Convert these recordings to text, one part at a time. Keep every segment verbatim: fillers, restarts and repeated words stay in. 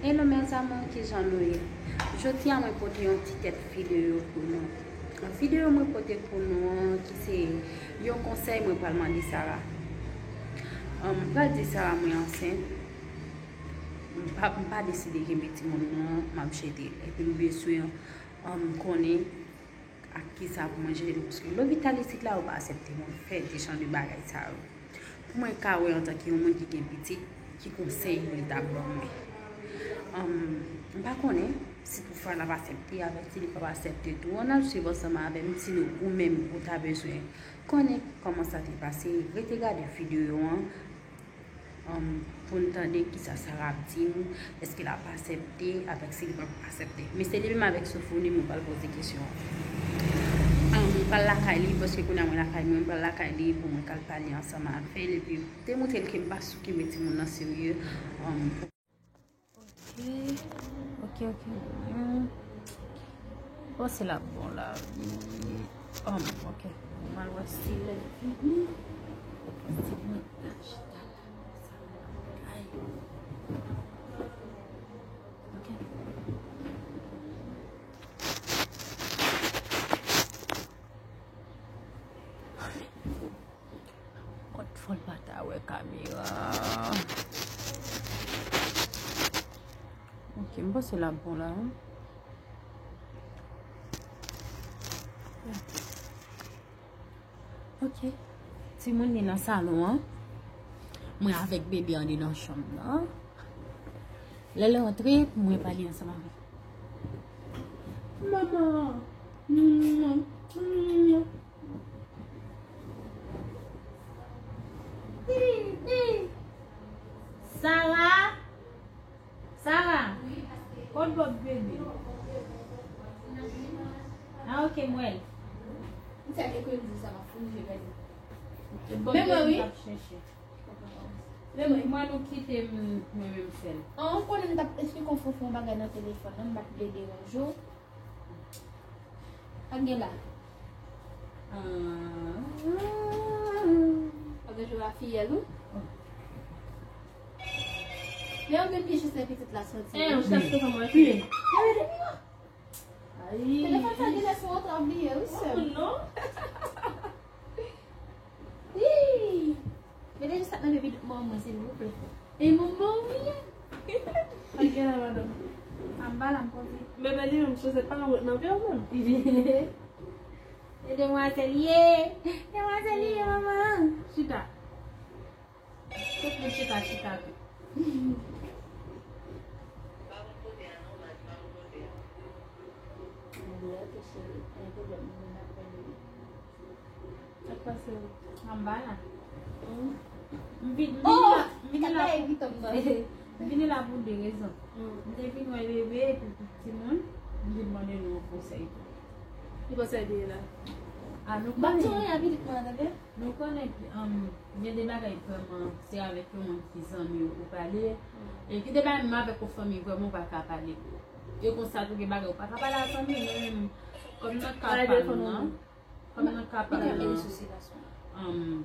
Hello mes amours, kijan nou ye? Jodi a mwen pote yon ti tèt videyo pou nou. Videyo mwen pote pou nou an ki se yon konsèy mwen pral mande Sarah. Mwen pral di Sarah mwen ansent. M pa, m pa deside kenbe timoun nan, m ap jete l. Epi m bezwen konnen ak kisa pou mwen jere l, paske lopital isit la yo pa aksepte moun fè de jan de bagay sa yo. Pou mwen ka wè antanke yon moun ki gen pitit, ki konsèy pou li ta ban mwen. M pa konnen si toutfwa l ap aksepte, avèk si li p ap aksepte tou. Ann al swiv ansanm avè m si nou, ou menm ou ta bezwen konnen kòman sa te pase, rete gade videyo an. Pou n tande kisa Sarah ap di m, èske l ap aksepte avèk si li p ap aksepte. Men se li menm avèk Sofoni mwen pral poze kesyon an. Mwen pral lakay li, paske kounye a mwen lakay mwen, mwen pral lakay li pou mwen ka al pale ansanm avè l epi demontre l ke m pa sou kenbe timoun nan serye. Ok, ok, ok. Bon, se la bon la. Ok. Mwen wè si lè vini. Ok. Kot fò l pa ta wè kamera. Ok, m panse l ap bon la. Ok. Timoun li nan salon an. Mwen avèk bebe andedan chanm nan. Lè l antre, mwen pale ansanm avè l. Manman. Sarah. Sarah. Kot bòb bebe? Ah, ok, m wè l. Men mwen wi. Men mwen, mwen nou kite m, mwen menm sèl. An, ou konnen m t ap esplike yon fofon bagay nan telefòn nan, m pa t vle deranje w. Sa k gen la? Ah. Ou te jwe a fiyèl ou? Men ou gen pye chans lè pitit la soti. Eh, ou chans ke fè mwen kriye. Ay. Telefòn sa genlè sou otan bliye wi sè m. Non. Wi. Mete jis sa nan men pitit manman mwen silvouplè. E manman wi. Sa k gen la madanm? Anba la m poze. Bebe li menm sou se pa nan wot nan pye w menm. E demwazèl ye. Demwazèl ye manman. Chita. Tout moun chita, chita tou. Sa k pase w? Anba la. M vin, m vin la, m vin la pou, m vin la pou de rezon. M te vin wè bebe epi pou timoun, m vin mande nou yon konsèy tou. Ki konsèy li ye la? A nou konnen. Nou konnen, um, gen de bagay vrèman, se avèk yon moun ki zanmi w ou pale. E gen de bagay menm avèk yon fanmi vrèman ou pa ka pale. E konsa tou gen bagay ou pa ka pale a zanmi, men menm kòm nan ka pa m nan, kòm nan ka pa m nan, um,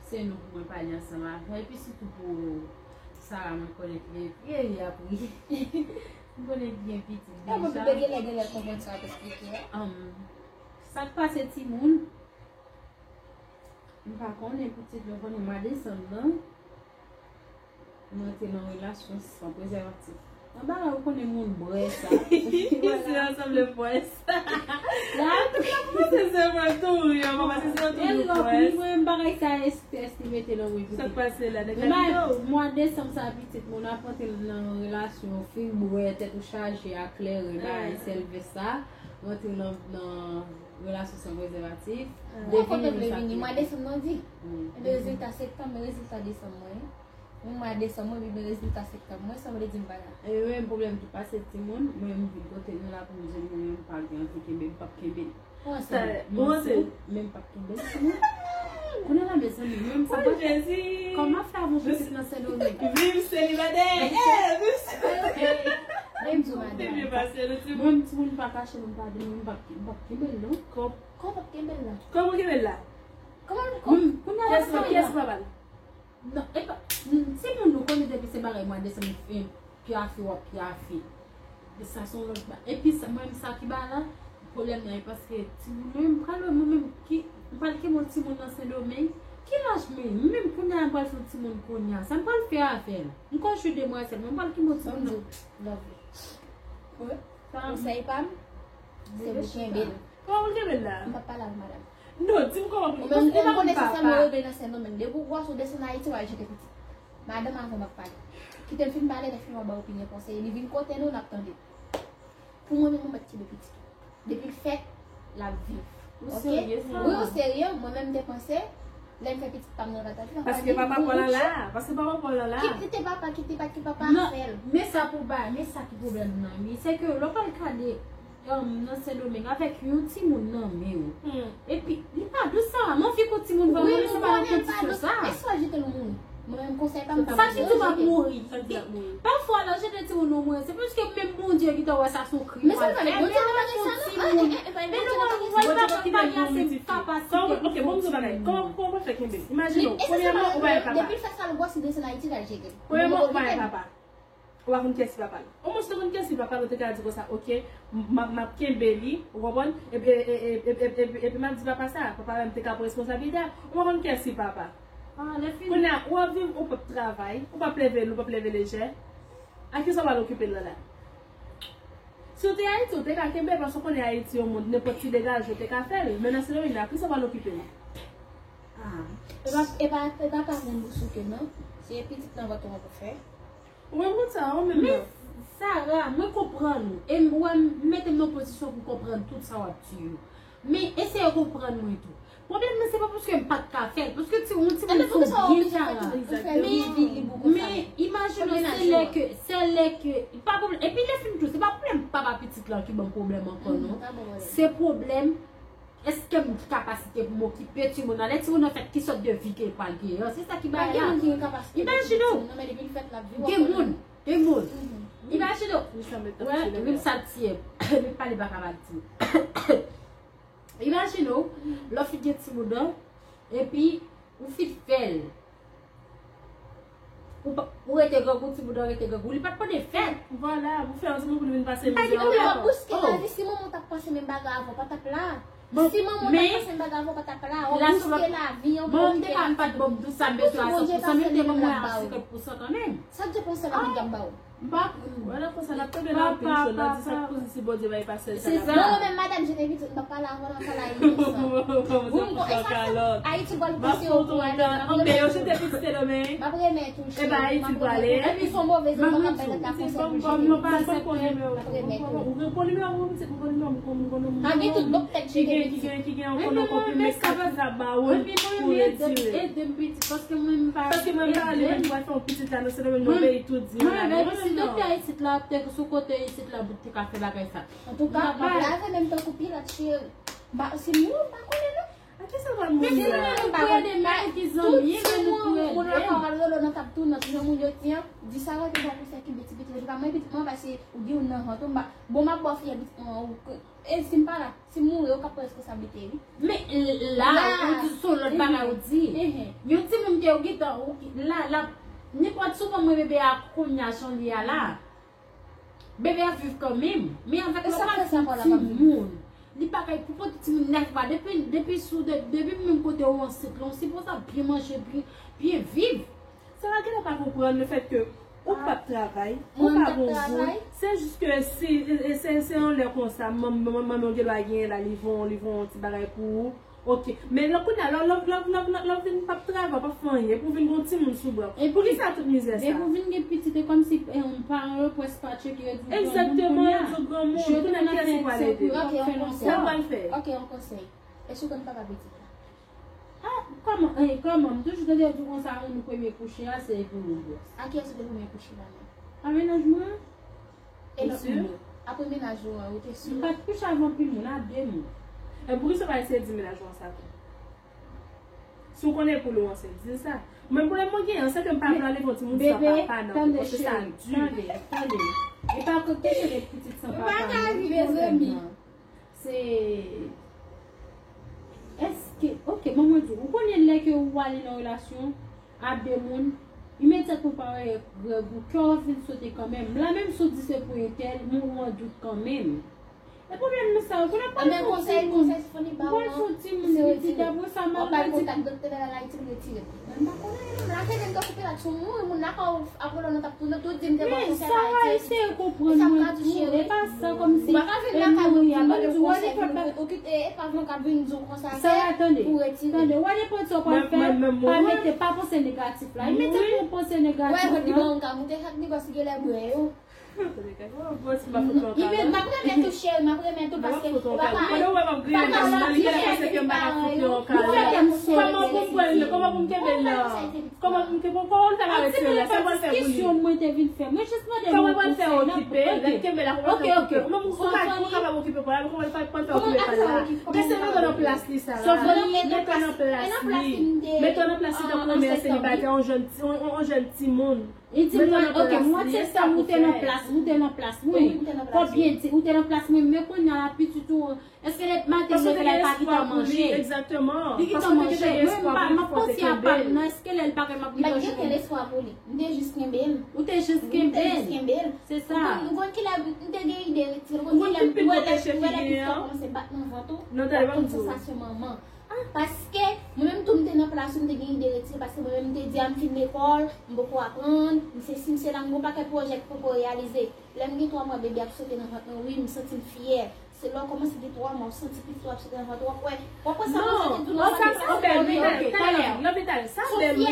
se nou pou mwen pale ansanm avè, epi sitou pou Sarah, mwen konnen ki gen, ye, ye, apre. Mwen konnen ki gen pitit deja. Um, sa k pase timoun? M pa konnen pitit, mwen konnen mwa desanm nan, mwen te nan relasyon san prezèvatif. Nan bagay ou konnen moun bwè sa. Se ansanm de bwè sa. La, tout la kòmanse se mwen tou, wi, an kòmanse se yo tou yo bwè. Mwen bagay sa estimete nan mwen pitit. Sa k pase la, nèg la di yo. Mwa desanm sa pitit, moun ap antre nan relasyon, fin bwè, tèt ou chaje, a klere, bagay sèlvès sa. Ou antre nan, nan relasyon san prezèvatif. Mwen kote vle vini, mwa desanm nan di. Ebyen rezilta septanm, men rezilta desanm mwen. Mwen mwa desanm mwen, ebyen rezilta septanm mwen, sa vle di m pa la. E menm pwoblèm ki pase timoun, mwen m vin kote nou la pou m di nou, mwen m pa gen anvi kenbe, m p ap kenbe. Ou ansanm? Mwen ansanm, men m p ap kenbe timoun. Kounye a la, mezanmi, mwen m sa pa fè. Kòman fè avon pitit nan Sendomeng? Viv selibatè! Viv selibatè! Mwen m timoun pa kache, mwen m pa di, mwen m p ap, m p ap kenbe l non. Kòman p ap kenbe l la? Kòman kenbe l la? Kòman, kòman? Kiyès papa l? Non, e pa, se moun nou konnen depi se bagay mwa desanm, eh, Pyafe, w ap pyafe. E sa se yon lòt ba. Epi sa, mwen menm sa ki ba la, pwoblèm nan e paske timoun yo, m pral wè mwen menm ki, m pral kenbe yon timoun nan Sendomeng. Ki laj mwen ye? Mwen menm kounye a m pral fè yon timoun kounye a. Sa m pral fè avè l? M konn jwe demwazèl, mwen m pral kenbe yon timoun nan. Love you. Konsèy pa m, se pou kenbe l. Kòman pou l kenbe l la? M p ap pale avè madanm. Non, di m kòman pou l. Ou menm ou konnen se sèl mwen regle nan Sendomeng. Depi w gwòs ou desann Ayiti, w al jete pitit. Madanm avè m ap pale. Kite m fin pale, lè fini w ap bay opinyon, konsèy. Li vin kote nou, n ap tande. Pou mwen menm, mwen mèt kenbe pitit. Depi l fèt, l ap viv. Ou serye sa? Wi, ou serye. Mwen menm, m te panse, lè m fè pitit pa m nan ratatouille, paske papa pa w lan la. Paske papa pa w lan la. Kit li te papa, kit li pa t ki papa, fè l. Men sa pou bay, men sa ki pwoblèm nan, wi. Se ke lè w pral gade, um, nan Sendomeng avèk yon timoun nan men w. Epi, li pa dous sa. M anvi kou timoun vòlò, men se pa nan kondisyon sa. E si w al jete l, ou mouri? Mwen menm, konsèy pa m, sa ki di w ap mouri. Pafwa, lè w jete timoun ou mouri, se paske menm Bondye ki ta wè sa se yon krim w al fè. Men lè w wè yon timoun, men lè w wè yon bagay se kapasite. Ok, bon, m di w bagay. Kòman, kòman w fè kenbe l? Imajine w, premyèman, ou pa gen papa. Depi l fè sa, l gwòs, li desann Ayiti, l al jete l. Premyèman, ou pa gen papa. Ou pa konn kiyès ki papa l. Omwen si w te konn kiyès ki papa l, ou te ka di konsa, ok, m ap, m ap kenbe li, ou konprann? Epi, e, e, epi m ap di papa sa, papa menm te ka pran responsablite a. Ou pa konn kiyès ki papa. Kounye a, ou ap viv, ou p ap travay, ou p ap leve, ou p ap leve lejè. A kisa w pral okipe l la la? Si w te Ayiti, ou te ka kenbe l, paske w konnen Ayiti yon mond, nenpòt ti degaje ou te ka fè l. Men nan Sendomeng la, kisa w pral okipe l? E pa, e pa, e pa pa konn bouch ou ke non. Se pitit nan vant ou an pou fè. Ou menm konn sa, ou menm nan. Men, Sara, mwen konprann ou. E m, ou wè, m mete m nan pozisyon pou konprann tout sa w ap di yo. Men, eseye konprann mwen tou. Pwoblèm nan, se pa paske m pa t ka fè l, paske ti, yon timoun fò byen, Sara. Men, men, imajine w, se lè ke, se lè ke, pa pwoblèm. Epi lè fin tou, se pa pwoblèm papa pitit lan ki ban m pwoblèm ankò, non. Se pwoblèm Èske m gen kapasite pou m okipe timoun nan? Lè timoun nan fèt, ki sòt de vi ke l pral genyen? Se sa ki bagay la. Imajine w, gen moun, gen moun. Imajine w, wè, rim sa l tiye. Li pale pa ka mal di. Imajine w, lè w fin gen timoun nan, epi ou fin fè l. Ou pa, ou rete grangou, timoun nan rete grangou. Li pa t konnen fèt. Vwala, pou fè yon timoun pou li vin pase mizè ankò. Ou pa di, ou pa bouske lavi, si manman w t ap panse menm bagay avè w, pa t ap la. Si manman w t ap panse menm bagay avè w, pa t ap la. Ou bouske lavi an pou okipe pitit ou. Manman m te ka pa t ban m tout sa m bezwen a san pou san, men m te ban mwen a senkant pou san kanmenm. Sa k di w panse lavi t ap ba w? M pa, wè nan konsa n ap tonbe nan anpil cho, n ap di sa k posib si Bondye bay pastè sa la. Mwen menm, madanm, jete pitit, m pa pale avè w, m ap pale a Ayiti. Ayiti pral pouse yo pou ale. M ap remèt ou, cheri. M ap remèt ou. Epi se yon move zam k ap bay tèt la konsèy pou jere. M ap remèt ou. M gen tout doktè ki gen pitit. Ki gen, ki gen, ki gen yon konnen konpli, men sa ki sa ba ou pou retire. Ede m pitit, paske mwen m pa. Paske mwen m pa ale, mwen m pral fè yon pitit la nan Sendomeng, yon peyi tou di la. Mwen menm si doktè isit la te sou kote isit la pou te ka fè bagay sa. Antouka, m ap lave men m tankou pilòt, cheri. M pa, si m mouri, m pa konnen non. A kisa w pral mouri la? Men si nou menm pou ede, men ki zanmi, men nou pou ede. Tout timoun, moun lakay w al rele w nan tab tounant, jan moun yo di an, di Sara ke sa pou fè kenbe ti pitit, epi pa mwen pitit mwen, paske ou gen youn nan vant ou, m pa, bon, m ap ba w fiyèl pitit mwen, ou, e si m pa la, si m mouri, ou k ap pran responsablite, wi. Men la, ou di se yon lòt bagay ou di. Yon timoun ke ou gentan, ou, la, la, nenpòt, souvan mwen bebe a kounye a jan li ye a la. Bebe a viv kanmenm, men avèk lòt la, se yon timoun. Li pa kay pou pote timoun nèf mwa. Depi, depi sou, de, depi menm kote ou ansent lan, ou sipoze ap byen manje, byen, byen viv. Sa va genlè pa konprann le fèt ke ou p ap travay, ou pa gon goud. Se jis ke si, e, e, se, se yon lè konsa, manm, manm, manman w gendwa genyen la, li voye, li voye yon ti bagay pou ou. Ok. Men lè kounye a, lè, lè, lè, lè, lè, lè w vin p ap travay, w p ap fè anyen, epi w vin gon timoun sou bra w. Poukisa tout mizè sa? Depi w vin gen pitit, e kòmsi, e, paran yo prèske pa tcheke, yo di w granmoun kounye a. Egzakteman, yo di w granmoun. Kounye a kiyès ki pral ede? Ok, yon konsèy. Sa w pral fè? Ok, yon konsèy. Èske w konn papa pitit la? Ah, kòman, eh, kòman? M toujou tande yo di konsa, moun premye kouche a, se pou yon gwòs. A kiyès ou te premye kouche la menm? A mennaj mwen an. E lòt moun yo? Apre mennaj ou an, ou te si? M pa t kouche avè anpil moun, a de moun. E poukisa w pa eseye di mennaj ou an sa tou? Si w konnen poul ou ansent, di l sa. Mwen, pwoblèm mwen genyen an, se ke m pa vle ale fè yon timoun san papa, non, paske sa di. Tande, tande. E pa kesyon de pitit san papa, non. Ki pwoblèm nan? Se, èske, ok, bon, mwen di w, ou konnen lè ke ou ale nan relasyon a de moun, Imedyatman pa wè règ ou, kè w ap vin sote kanmenm. La menm si w di se pou entèl, men ou an dout kanmenm. E pwoblèm nou sa yo, pou n ap pale fon timoun. Ou pral fon timoun, pitit, apre sa, maladi. Kontak doktè la Ayiti, m retire. Mwen pa konnen, mwen la te gen kòpilad sou moun, moun la ka ap rele w nan t ap tounen, tou di m te bon konsèy la, eseye konprann mwen tou. E pa sa kòmsi. Ou pa ka vin lakay mwen pou mande m konsèy, pou nou okipe, e pa vin k ap vin di w konsa, pou retire. Tande, wè nenpòt sa w pral fè, pa mete, pa panse negatif la. Imedyatman w panse negatif la. Wè, vant li ban w ka moute, chak negòs li genlè bwè yo. Imen, m ap renmen tou, cheri, m ap renmen tou, paske ou pa ka, pa ka lòt ti cheri ki paran yo. Kòman pou m pran l? Kòman pou m kenbe l la? Kòman pou m kenbe l? Kòman l ta ka retire l la? Sa pral fè pou li? Kòman pral fè okipe? Lè l kenbe la, kòman pral fè okipe? Menm ou pa, ou kapab okipe pa l, kòman l pral fè okipe pa l la? Mete l nan plas li sa la. Mete l nan plas li. Mete l nan plas li tankou yon mè selibatè, yon jèn ti, yon, yon, yon jèn timoun. Li di mwen, ok, mwen te sa, ou te nan plas, ou te nan plas mwen. Konbyen di, ou te nan plas mwen, men kounye a la pitit ou, èske lè maten leve la, pa gentan manje? Li gentan manje. Mwen, m pa, m ap panse a pa m nan, èske lè l pa gen, m ap gentan jwenn. Mwen te jis kenbe l. Ou te jis kenbe l. Se sa. Ou konn kilè m te gen ide retire l, ou konn kilè m wè lè pitit la kòmanse bat nan vant ou, w ap konn sansasyon manman. Paske mwen menm tou m te nan plas ou, m te gen ide retire, paske mwen menm m te di a m fin lekòl, m poko aprann, m sesi m sela, m gen yon pakèt pwojè k poko reyalize. Lè m gen twa mwa bebe ap sote nan vant mwen, wi, m santi m fyè. Se lè w kòmanse gen twa mwa, w santi pitit ou ap sote nan vant ou, w ap wè, w ap wè sa kòmanse gen twa mwa, pitit ou ap sote nan vant ou. Talè, talè, talè, sa bèl wi.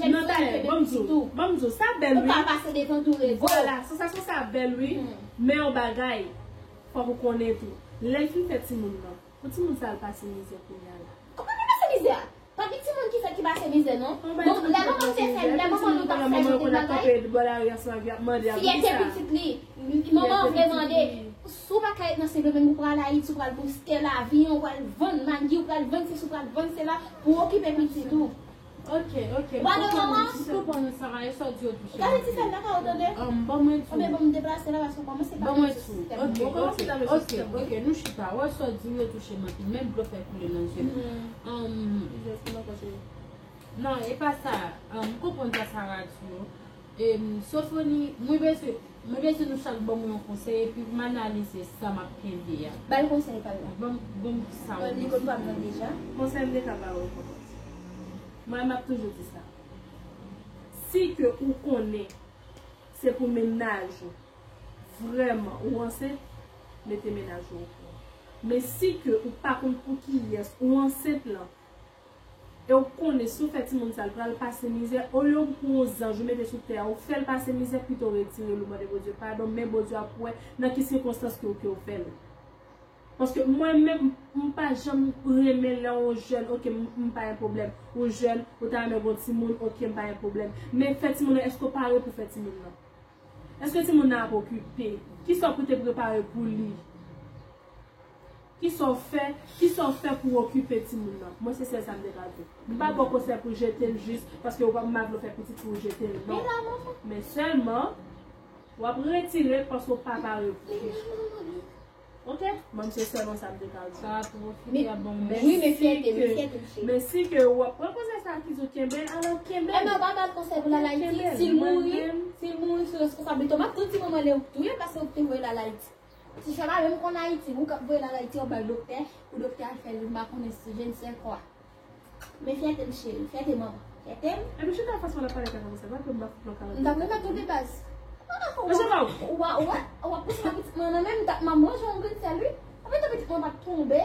Non, talè, ban m di w, ban m di w, sa bèl wi. Ou pa pase devan tou rezo. Vwala, sansasyon sa bèl wi. Men yon bagay, fòk ou konnen tou. Lè l fin fè timoun nan, pou timoun sa al pase mizè kounye a la. Kòman li pase mizè a? Pa gen timoun ki fèt ki pase mizè, non. Bon, lè manman te fè, lè manman nou t ap fè nou te bagay, fyète pitit li. Manman vle mande, si w pa ka ret nan Sendomeng, ou pral Ayiti, ou pral bouske lavi an, ou pral vann magi, ou pral vann sesi, ou pral vann sela, pou w okipe pitit ou. Ok, ok. Ou pa gen manman? M konprann ou, Sarah, e sa w di yo touche m anpil. Gade ti sèl la ka ou tande. Ban mwen tou. Anben, ban m deplase la, paske w kòmanse pale sou sistèm nan. Ban mwen tou. Ok, ok, ok, nou chita. Wè sa w di m yo touche m anpil. Menm dlo fè koule nan zye m. Non, e pa sa. M konprann sa Sarah di yo. Em, Sofoni, mwen bezwen, mwen bezwen nou chak ban mwen yon konsèy epi m analize sa m ap kenbe a. Ba l konsèy pa l la. Ban m, ban m sa w di. Li konn pa m nan deja. Konsèy m te ka ba w konprann. Mwen, m ap toujou di sa. Si ke ou konnen se pou mennaj ou, vrèman, ou ansent, mete mennaj ou okouran. Men si ke ou pa konn pou kiyès ou ansent lan, e ou konnen si w fè timoun sa, l pral pase mizè, olye w pran yon zanj ou mete sou tè a, ou fè l pase mizè, pito retire l, ou mande Bondye padon, men Bondye ap wè nan ki sikonstans ke w, ke w fè l. Paske mwen menm, m pa janm renmen lè yon jèn, ok, m, m pa gen pwoblèm. Ou jèn, ou ta renmen gon timoun, ok, m pa gen pwoblèm. Men fè timoun nan, èske w pare pou fè timoun nan? Èske timoun nan ap okipe? Kisa w pou te prepare pou li? Kisa w fè, kisa w fè pou w okipe timoun nan? Mwen se sèl sa m te ka di w. M pa ba w konsèy pou w jete l jis paske w pa, m pa vle w fè pitit pou w jete l, non. Men sèlman, w ap retire l paske w pa pare pou li. Ok? Mwen se sèlman sa m te ka di w. Sa a twò fini a ban mwen. Wi, men fyète, men fyète m cheri. Men si ke w ap pran konsèy sa ki di w kenbe l, alò kenbe l. Enben, w pa ba l konsèy pou l al Ayiti. Si l mouri, si l mouri sou responsablite w. M ap tou di manman l e ou k touye l paske ou k te voye l al Ayiti. Ti chè pa menm konn Ayiti, ou k ap voye l al Ayiti, w ap ba l doktè, pou doktè al fè l, m pa konnen si je ne sais quoi. Men fyète m cheri, fyète manman, fyète m. Epi chita fas mwen ap pale kaka konsa, pa ke m pa fout nan kaka. M t ap remèt ou de baz. Ou, ou, ou, ou ap pouse pitit mwen nan men m, m t ap, m ap manje yon grenn sèl wi. Anpito pitit mwen pa t tonbe.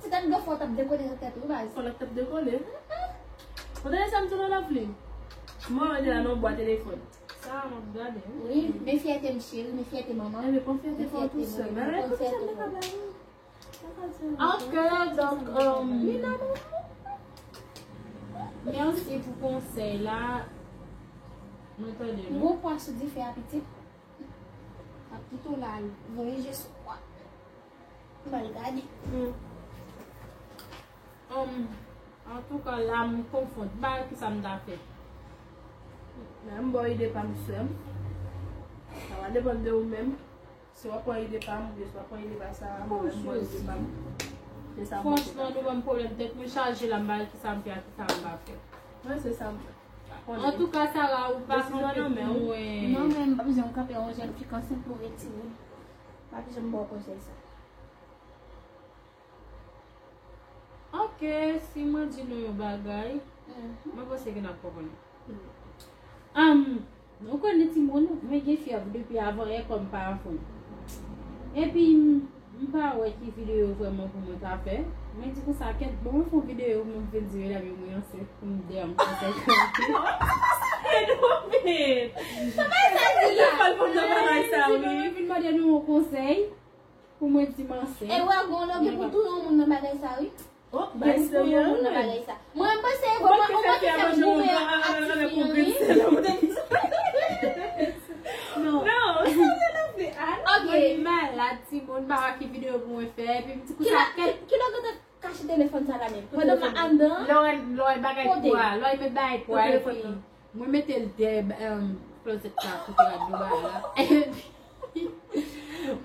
Se tèt gofò w t ap dekole nan tèt ou wi baz. Fò l t ap dekole. Ou tande sa m di w nan lòv li? Mwen mete la nan bwa telefòn. Sa a m ap gade wi. Wi, men fyète m cheri, men fyète manman. Enben pran fyète fò tou sèl. Men fyète mwen. Ok, donk, um, mèsi pou konsèy la. Mwen tande nou. Gwo pwa sou dife a pitit. Ap kite w la, voye je sou pwa. M al gade. Um, antouka, la, m konfonn. M pa wè kisa m ta fè. Men m ba w ide pa m, sè m. Sa va depann de ou menm. Si w ap pran ide pa m, oubyen si w ap pran ide pa Sarah, m ap pran ide pa m. Se sa m panse. Franchman, nou ban m pwoblèm tèt, mwen chaje la, m pa wè kisa m fè ak kisa m pa fè. Mwen, se sa m fè. Antouka, Sara, ou pa kanpe pou mwen. Non, men m pa bezwen kanpe yon jèn fi k ansent pou retire. M pa bezwen ba w konsèy sa. Ok, si mwen di nou yon bagay, mwen panse ke n ap konprann. Am, nou konnen timoun, mwen gen fyèv depi avan yè kò m pa anfòm. Epi, m pa wè ki videyo vrèman pou mwen ta fè. Mwen di konsa, kèt, bon, mwen fè yon videyo pou mwen vin di medam yo mwen ansent pou m dèyè m konsèy. Sa bay sa di la. Mwen vin mande nou yon konsèy. Pou mwen di m ansent. E wè, gon lòge pou touye yon moun nan bagay sa, wi. Oh, bay serye wi. Nan bagay sa. Mwen, mwen panse e gon, gon ki fè goumen ak tifi an, wi. Non. Non, sa se nan fè. Ah, non. Mwen malad, timoun, m pa wè ki videyo pou mwen fè, epi m di konsa, kèt. Kilè w gentan kache telefòn sa la menm? Pandan m anndan. Lè w wè bagay pou a, lè w met bagay pou a, epi. Mwen mete l dèyè klozèt la kote rad yo ba la. Epi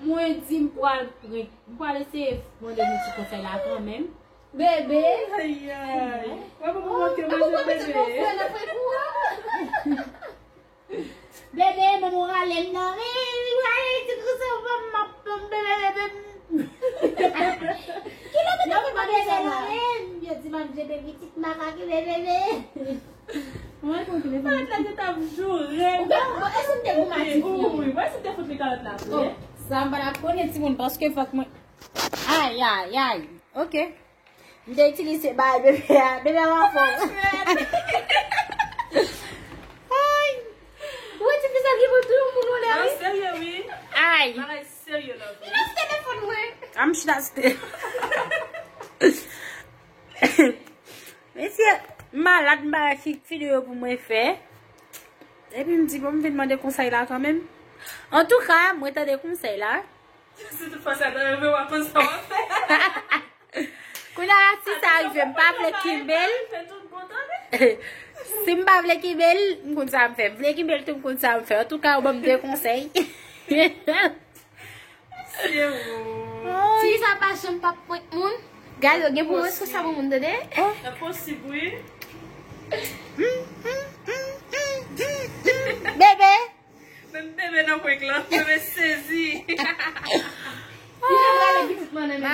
mwen di m pral pran, m pral eseye mande nou ti konsèy la kanmenm. Bebe. Ayayay. Wè pou mwen montre manje bebe. Bebe, manman w rale m nan men, li rale ti kousa w ban m, m ap tonbe, bebe, bebe. Kilè w te nan men bebe nan men? Yo di m ap jete pitit makak, bebe, bebe. Mwen konn ki levanjil. Malad la te t ap joure. Ou pa, bon, èske m te goumen ak tifi an? Wi, mwen si te fout li kalòt la vre. Sa m pa t ap konnen timoun paske fòk mwen. Ay, ay, ay. Ok. M te itilize bagay bebe a. Bebe a anfòm. Ay. Ou wè tifi sa gen pou tout moun ou lè wi. An serye wi. Ay. Bagay serye la. Li nan telefòn mwen. Am chita site. Mesye, m malad, m pa wè ki videyo pou mwen fè. Epi m di, bon, m vin mande konsèy la kanmenm. Antouka, mwen tande konsèy la. Si tout fwa sa ta rive, w ap konn sa w ap fè. Kounye a la, si sa rive, m pa vle kenbe l. Si m pa vle kenbe l, m konn sa m fè. M vle kenbe l tou, m konn sa m fè. Antouka, ou ban m de konsèy. Ti sa pa janm p ap prank moun. Gade, gen pou responsab moun, tande? Enposib, wi. Bebe! Menm bebe nan prank lan, bebe sezi. Li te prale pitit mwen nan men.